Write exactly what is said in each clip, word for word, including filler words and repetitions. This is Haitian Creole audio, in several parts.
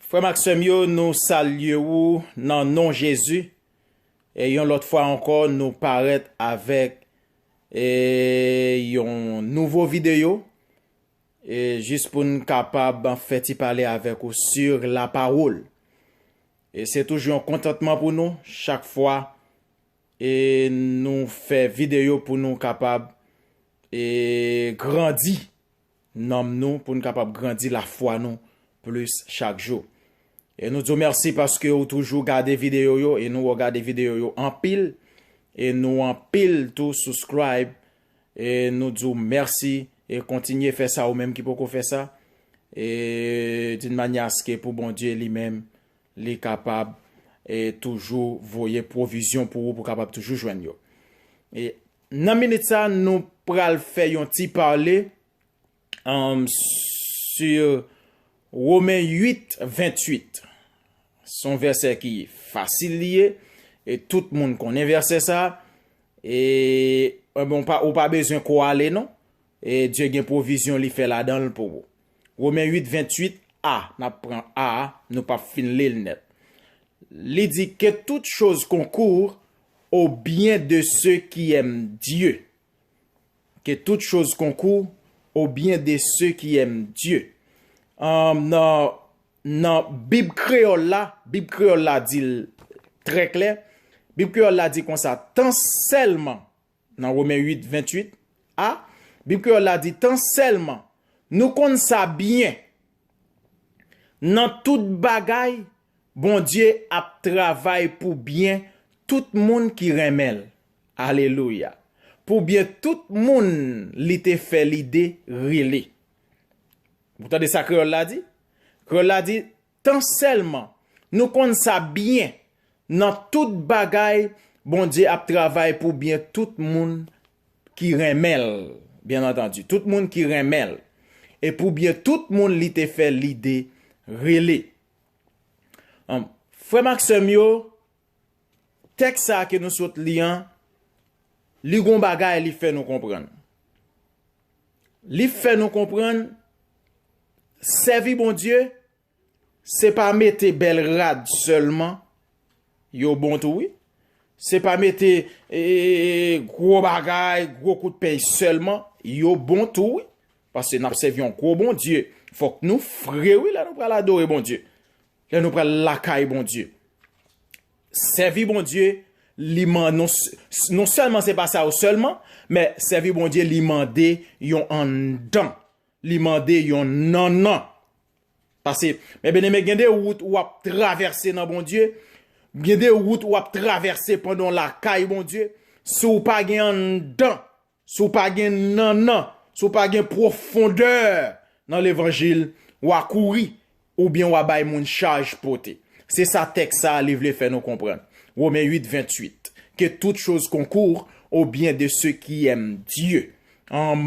Frè m ak sè m yo, nou salye ou nan non Jezi. E yon lòt fwa ankò, nou parèt avèk, e, yon nouvo videyo, e, jis pou n kapab fè ti pale avèk ou sur la parole. E se toujou yon kontantman pou nou, chak fwa, e, nou fè videyo pou nou kapab, e, grandi nanm nou, pou n kapab grandi lafwa nou plis chak jou. E nou di w mèsi paske ou toujou gade videyo yo, e nou wè w gade videyo yo anpil, e nou anpil tou subscribe, e nou di w mèsi, e kontinye fè sa ou menm ki poko fè sa, e d'une manière à ce que pou Bondye li menm, li kapab, e toujou voye pwovizyon pou ou, pou w kapab toujou jwenn yo. E nan minit sa, nou pral fè yon ti pale, um, sur Women uit, venntuit. Se yon vèsè ki fasil li ye, e tout moun konnen vèsè sa. E, e bon, pa, ou pa bezwen ko ale non. E Dye gen pwovizyon li fè ladan l pou ou. Women uit, venntuit a, n ap pran a a, nou p ap fin li l nèt. Li di, que toutes choses concourent au bien de ceux qui aiment Dieu. Que toutes choses concourent au bien de ceux qui aiment Dieu. An, nan, nan Bib kreyòl la, Bib kreyòl la di l trè klè. Bib kreyòl la di konsa, tan sèlman, nan Women uit, venntuit a, Bib kreyòl la di, tan sèlman nou konn sa byen, nan tout bagay, Bondye ap travay pou byen tout moun ki renmen l. Alelouya. Pou byen tout moun li te fè lide rele. Ou tande sa kreyòl la di? Kreyòl la di, tan sèlman nou konn sa byen, nan tout bagay, Bondye ap travay pou byen tout moun ki renmen l, byen antandi, tout moun ki renmen l, e pou byen tout moun li te fè lide rele. An, frè m ak sè m yo, tèks sa a ke nou sot li an, li gon bagay li fè nou konprann. Li fè nou konprann, sèvi Bondye, se pa mete bèl rad sèlman, yo bon tou wi. Se pa mete, e, gwo bagay, gwo kout peny sèlman, yo bon tou wi. Paske n ap sèvi yon gwo Bondye. Fòk nou fre wi lè nou pral adore Bondye. Lè nou pral lakay Bondye. Sèvi Bondye, li man-, non, s-, non sèlman se pa sa yo sèlman, men sèvi Bondye, li mande yon anndan. Li mande yon nannan. Paske, men byeneme, gen de wout w ap travèse nan Bondye, gen de wout w ap travèse pandan w lakay Bondye, si w pa gen anndan, si w pa gen nannan, si w pa gen pwofondè nan levanjil, w a kouri, oubyen w a bay moun chaj pote. Se sa tèks sa a li vle fè nou konprann. Women uit, venntuit. Que toutes choses concourent au bien de ceux qui aiment Dieu. An,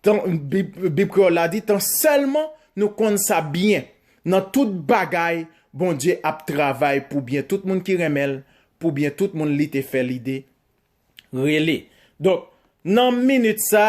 tan, Bib, Bib kreyòl la di, tan sèlman nou konn sa byen, nan tout bagay, Bondye ap travay pou byen tout moun ki renmen l, pou byen tout moun li te fè lide rele. Donk, nan minit sa,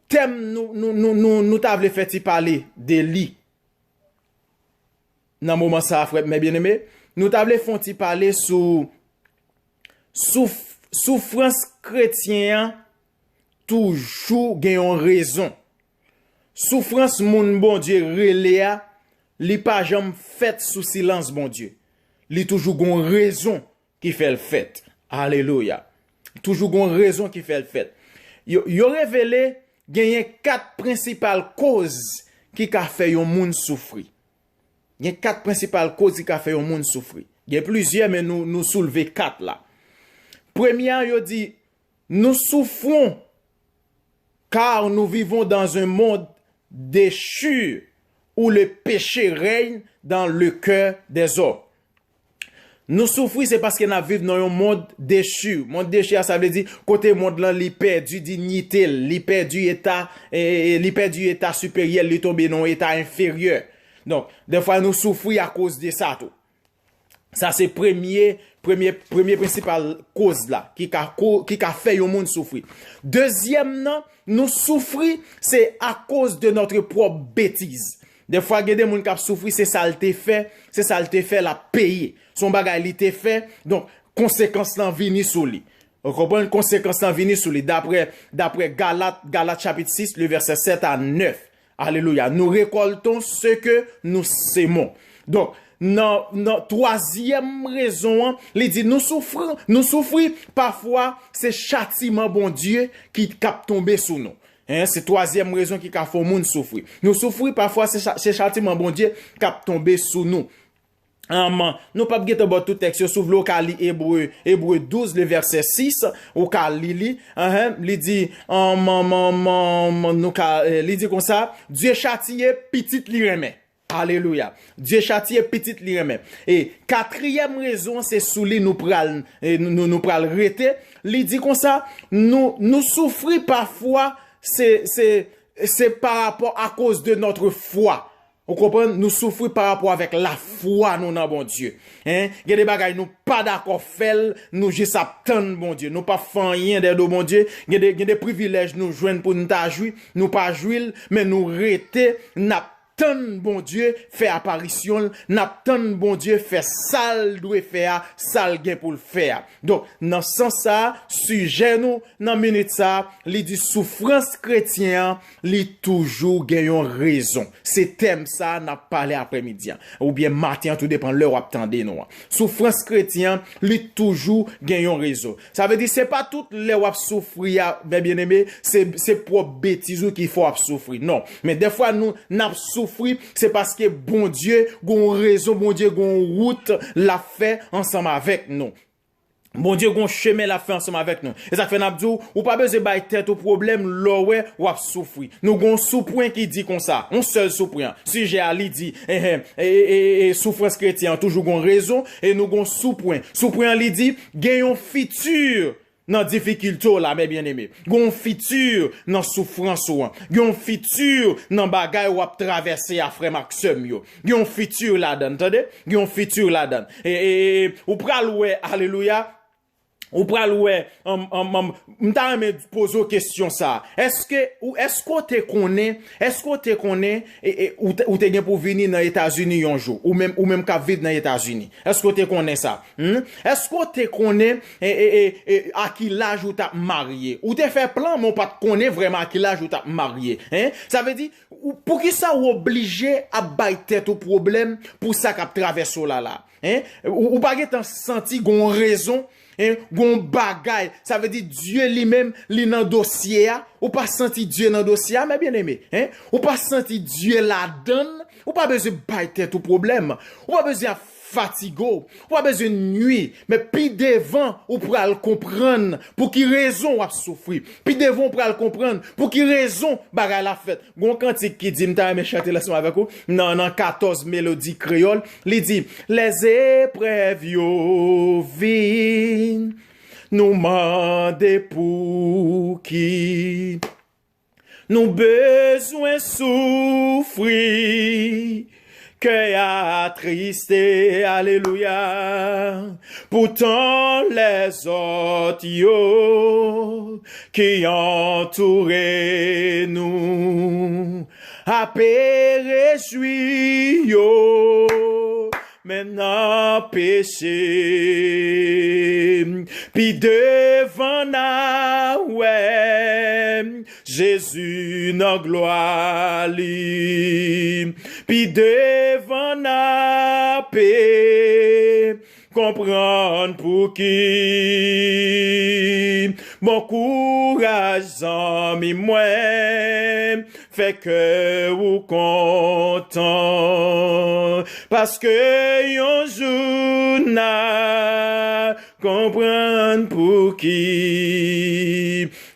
tèm nou, nou, nou, nou, nou ta vle fè ti pale de li. Nan moman sa, frè m byeneme, nou ta vle fè yon ti pale sou souf-, soufrans kretyen an toujou gen yon rezon. Soufrans moun Bondye rele a, li pa janm fèt sou silans Bondye. Li toujou gon rezon ki fè l fèt. Alelouya. Toujou gon rezon ki fè l fèt. Yo, yo revele genyen kat prensipal koz ki ka fè yon moun soufri. Gen kat prensipal koz ki ka fè yon moun soufri. Gen plizyè, men nou, nou soulve kat la. Premye a, yo di, nous souffrons car nous vivons dans un monde déchu où le péché règne dans le cœur des hommes. Nou soufri, se paske n ap viv nan yon mond dechi. Mond dechi a, sa vle di kote mond lan li pèdi dinyite l, li pèdi eta, e, e, li pèdi eta siperyè l, li tonbe nan yon eta enferyè. Donk, dèfwa nou soufri akoz de sa tou. Sa se premye, premye, premye prensipal koz la ki ka ko-, ki ka fè yon moun soufri. Dezyèm nan, nou soufri, se akoz de notre propre bêtise. Dèfwa, gen de moun k ap soufri, se sa l te fè, se sa l te fè, l ap peye. Se yon bagay li te fè, donk, konsekans lan vini sou li. Ou konprann? Konsekans lan vini sou li. Daprè, daprè Galat, Galat chapit sis, le vèsè sèt a nèf. Alelouya. Nous récoltons ce que nous semons. Donk, nan, nan twazyèm rezon an, li di nou soufri, nou soufri, pafwa se chatiman Bondye ki k ap tonbe sou nou. Hein, se twazyèm rezon ki ka fè yon moun soufri. Nou soufri, pafwa se cha-, se chatiman Bondye k ap tonbe sou nou. Anman, nou p ap gentan ba w tout tèks yo, si w vle, w ka li Ebre, Ebre douz, le vèsè sis, ou ka li li. Ahan, li di, anman, anman, anman, nou ka, eh, li di konsa, Dye chatiye pitit li renmen. Alelouya. Dye chatiye pitit li renmen. E katriyèm rezon, se sou li nou pral, eh, nou, nou, nou pral rete. Li di konsa, nou, nou soufri pafwa, se, se, se pa rapò akoz de notre foi. Ou konprann? Nou soufri pa rapò avèk lafwa nou nan Bondye. Hein? Gen de bagay nou pa dakò fè l, nou jis ap tann Bondye. Nou pa fè anyen dèyè do Bondye. Gen de, gen de privilèj nou jwenn pou n ta jwi, nou pa jwi l, men nou rete, n ap tann Bondye fè aparisyon l, n ap tann Bondye fè sa l dwe fè a, sa l gen pou l fè a. Donk, nan sans sa a, sijè nou nan minit sa a, li di soufrans kretyen an, li toujou gen yon rezon. Se tèm sa a n ap pale aprèmidi an, oubyen maten an, tou depann lè w ap tande nou an. Soufrans kretyen an, li toujou gen yon rezon. Sa vle di, se pa tout lè w ap soufri a, men byeneme, se, se pwòp betiz ou ki fè w ap soufri. Non. Men dèfwa, nou, n ap soufri, se paske Bondye gon rezon, Bondye gon wout l ap fè ansanm avèk nou. Bondye gon chemen l ap fè ansanm avèk nou. E sa k fè n ap di w, ou pa bezwen bay tèt ou pwoblèm lè w wè w ap soufri. Nou gon soupwen ki di konsa, yon sèl soupwen. Sijè a li di, eh, eh, eh, eh, eh, soufrans kretyen an toujou gon rezon, e nou gon soupwen. Soupwen an li di, gen yon fiti nan difikilte w la, men byeneme. Gen yon fiti nan soufrans ou an. Gen yon fiti nan bagay w ap travèse a, frè m ak sè m yo. Gen yon fiti ladan, tande? Gen yon fiti ladan. E, e, e, ou pral wè, alelouya, ou pral wè, anm, anm, anm, m ta renmen poze w kesyon sa a. Èske, ou, èske w te konnen, èske w te konnen, e, e, ou te, ou te gen pou vini nan Etazini yon jou, ou menm, ou menm k ap viv nan Etazini? Èske w te konnen sa? Hmm? Èske w te konnen, e, e, e, e, a ki laj ou t ap marye? Ou te fè plan, men w pa t konnen vrèman a ki laj ou t ap marye. Hein? Sa vle di, ou, poukisa w oblije ap bay tèt ou pwoblèm pou sa k ap travèse w la la? Hein? Ou, ou pa gentan santi gon rezon, hein? Gon bagay. Sa vle di Dye li menm, li nan dosye a. Ou pa santi Dye nan dosye a, men byeneme. Hein? Ou pa santi Dye ladan l. Ou pa bezwen bay tèt ou pwoblèm. Ou pa bezwen ap fatige w. Ou pa bezwen nwi. Men pi devan, ou pral konprann pou ki rezon w ap soufri. Pi devan, ou pral konprann pou ki rezon bagay la fèt. Gon kantik ki di, m ta renmen chante l ansanm avèk ou, nan, nan katòz melodi kreyòl, li di, lè zeprèv yo vin, nou mande pouki nou bezwen soufri, kè atriste, alelouya. Poutan lèzòt yo ki antoure nou ape rejwi yo, men nan peche. Pi devan n a wè Jezi nan glwa li. Pi devan n ape konprann pouki. Bon kouraj, zanmi mwen, fè kè ou kontan, paske yon jou n a konprann pouki.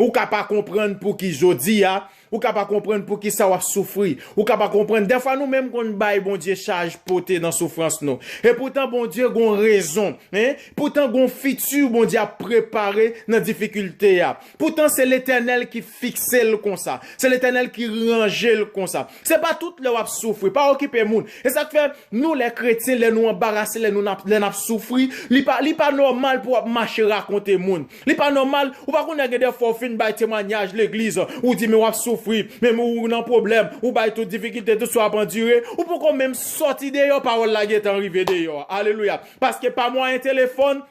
Ou ka pa konprann pouki jodi a, ou ka pa konprann poukisa w ap soufri. Ou ka pa konprann. Dèfwa nou menm konn bay Bondye chaj pote nan soufrans nou. E poutan Bondye gon rezon, hein? Poutan gon fiti Bondye ap prepare nan difikilte a. Poutan se Letènèl ki fikse l konsa. Se Letènèl ki ranje l konsa. Se pa tout lè w ap soufri. Pa okipe moun. E sa k fè nou lè kretyen, lè nou anbarase, lè nou n ap, lè n ap soufri, li pa, li pa nòmal pou w ap mache rakonte moun. Li pa nòmal, ou pa konnen gen de fwa w fin vin bay temwayaj legliz, ou di men w ap soufri, men ou nan pwoblèm, ou bay tout difikilte, tout sa w ap andire, ou poko menm sòti deyò, pawòl la gentan rive deyò. Alelouya. Paske pa mwayen telefòn,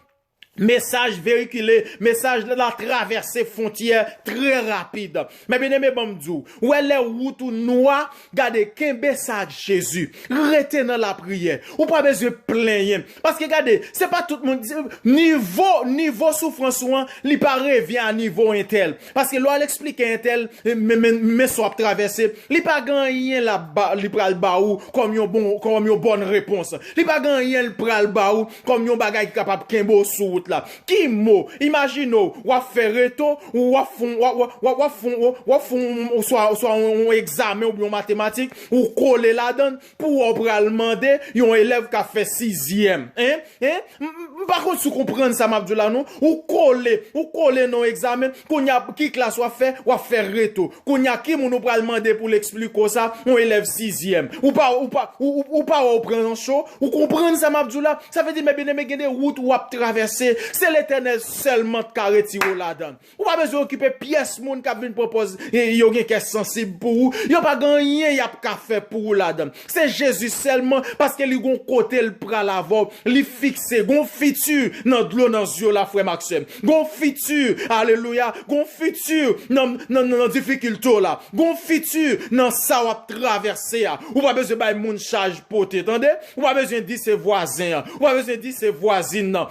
mesaj veyikile, mesaj la travèse fwontyè trè rapid. Men byeneme, ban m di w, ou wè lè wout ou nwa, gade, kenbe sa ak Jezi. Rete nan lapriyè. Ou pa bezwen plenyen. Paske gade, se pa tout moun, nivo, nivo soufrans ou an, li pa revyen a nivo entèl. Paske lè w al eksplike entèl, men, men, men sa w ap travèse, li pa gen anyen l ap ba, li pral ba ou kòm yon bon, kòm yon bòn repons. Li pa gen anyen l pral ba ou kòm yon bagay ki kapab kenbe w sou wout la. Ki mo? Imajine w, w ap fè reto, w ap fè, w ap, w ap, w ap fè, w ap fè, oswa, oswa yon, yon egzamen oubyen yon matematik, ou kole ladan l, pou w pral mande yon elèv k ap fè sizyèm. Hein? Hein? M, m, m pa konn si w konprann sa m ap di w la, non. Ou kole, ou kole nan yon egzamen, kounye a, ki klas w ap fè? W ap fè reto. Kounye a, ki moun ou pral mande pou l eksplike w sa? Yon elèv sizyèm. Ou pa, ou pa, ou, ou, ou pa wè w pran nan cho? Ou konprann sa m ap di w la? Sa vle di, men byeneme, gen de wout w ap travèse, se Letènèl sèlman k ka retire w ladan l. Ou pa bezwen okipe pyès moun k ap vin pran pòz, e, yo gen kè sansib pou ou. Yo pa gen anyen y ap ka fè pou ou ladan l. Se Jezi sèlman, paske li gon kote l pral avè w. Li fikse, gon fiti nan dlo nan zye w la, frè m ak sè m. Gon fiti, alelouya, gon fiti nan, nan, nan, nan difikilte w la. Gon fiti nan sa w ap travèse a. Ou pa bezwen bay moun chaj pote, tande? Ou pa bezwen di se vwazen an. Ou pa bezwen di se vwazin nan.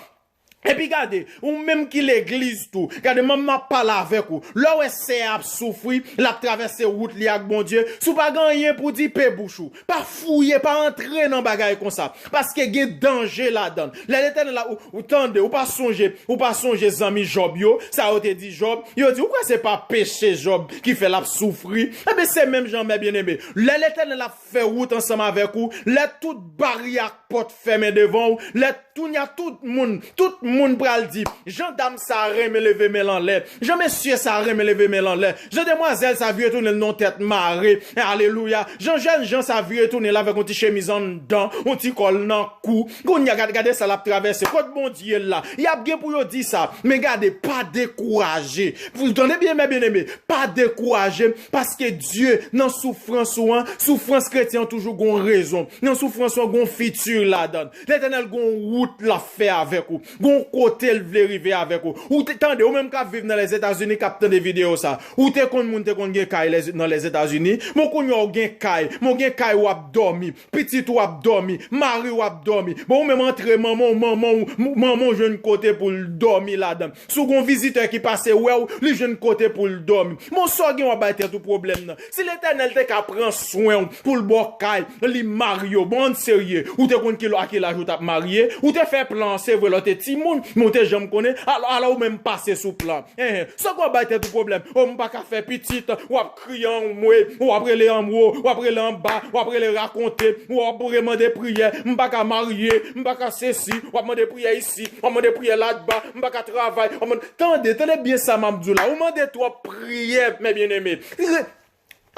Epi gade, ou menm ki legliz tou, gade, m ap pale avèk ou. Lè w wè sè a ap soufri, l ap travèse wout li ak Bondye, si w pa gen anyen pou di, pe bouch ou. Pa fouye, pa antre nan bagay konsa. Paske gen danje ladan l. Lè Letènèl la, ou, ou tande, ou pa sonje, ou pa sonje zanmi Jòb yo, sa yo te di Jòb, yo di, ou kwè se pa peche Jòb ki fè l ap soufri? Ebyen, se menm jan, men byeneme. Lè Letènèl ap fè wout ansanm avèk ou, lè tout baryè ak pòt fèmen devan w, lè kounye a tout moun, tout moun pral di, jan dam sa renmen leve men l anlè, jan mesye sa renmen leve men l anlè, jan demwazèl sa vire tounen l nan yon tèt mare, alelouya, jan jèn jan sa vire tounen l avèk yon ti chemiz anndan, yon ti kòl nan kou, kounye a gade, gade sa l ap travèse, kot Bondye l la, y ap gen pou yo di sa, men gade, pa dekouraje, tande byen, men byeneme, pa dekouraje, paske Dye, nan soufrans ou an, soufrans kretyen an toujou gon rezon. Nan soufrans ou an, gon fiti ladan l. Letènèl gon wout l ap fè avèk ou. Gon kote l vle rive avèk ou. Ou te, tande, ou menm k ap viv nan Lèzetazini, k ap tande videyo sa. Ou te konn moun te konn gen kay Lèz-, nan Lèzetazini. Bon, kounye a w gen kay. Bon, w gen kay w ap dòmi. Pitit ou ap dòmi, mari w ap dòmi. Bon, ou menm antre manman w, manman w, m-, manman w jwenn kote pou l dòmi ladan. Si w gon vizitè ki pase wè w, li jwenn kote pou l dòmi. Bon, sa w gen w ap bay tèt ou pwoblèm nan. Si Letènèl te ka pran swen w pou l ba w kay, li marye w, bon, ann serye. Ou te konn ki, a ki laj ou t ap marye? Ou te fè plan, se vre, lè w te timoun, men w te janm konnen. Alò, alò ou menm pase sou plan. Enhen, sa w gen w ap bay tèt ou pwoblèm? O, m pa ka fè pitit, w ap kriye anmwe, w ap rele anwo, w ap rele anba, w ap rele rakonte, w ap remande priyè, m pa ka marye, m pa ka sesi, w ap mande priyè isi, w ap mande priyè ladba, m pa ka travay, w ap mande, tande, tande byen sa m ap di w la, ou mande twòp priyè, men byeneme.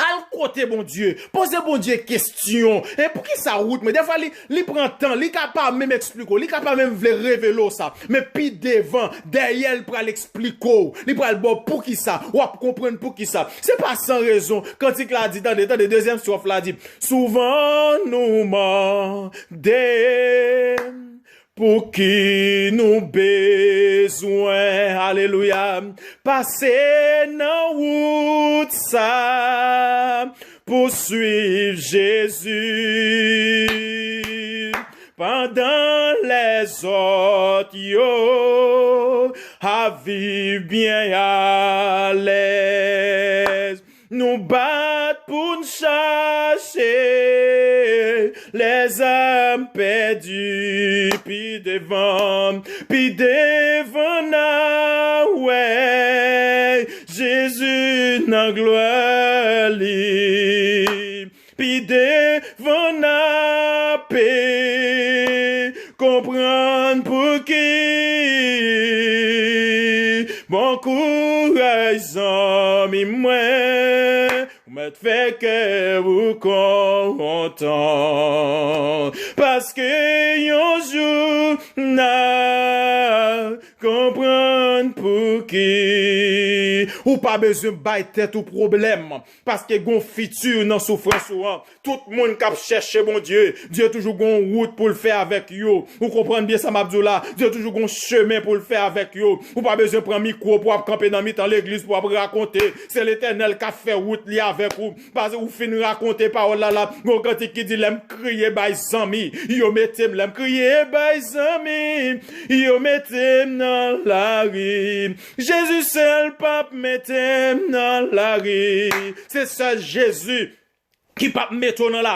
Al kote Bondye, poze Bondye kesyon, e poukisa wout mwen, defwa li, li pran tan, li ka pa menm eksplike w, li ka pa menm vle revele w sa, men pi devan, dèyè l pral eksplike w. Li pral ba w poukisa. W ap konprann poukisa. Se pa san rezon. Kantik la di, tande, tande, dezyèm stròf la di, souvan nou mande pouki nou bezwen, alelouya, pase nan wout sa pou swiv Jezi. Pandan lèzòt yo ap viv byen alèz, nou bat pou n chache lèzam pèdi pi devan, pi devan n a wè Jezi nan glwa li. Pi devan n ape konprann pouki. Bon kouraj, zanmi mwen, ou mèt fè kè ou kontan, paske yon jou n a konprann pouki. Ou pa bezwen bay tèt ou pwoblèm, paske gon fiti nan soufrans ou an. Tout moun k ap chèche Bondye, Dye toujou gon wout pou l fè avèk yo. Ou konprann byen sa m ap di w la? Dye toujou gon chemen pou l fè avèk yo. Ou pa bezwen pran mikwo pou w ap kanpe nan mitan legliz pou w ap rakonte. Se Letènèl k ap fè wout li avèk ou. Paske ou fin rakonte pawòl la la, gon kantik ki di, lè m kriye bay zanmi, yo mete m, lè m kriye bay zanmi, yo mete m nan lari. Jezi sèl p ap mete m nan lari. Se sèl Jezi ki p ap mete w nan lari.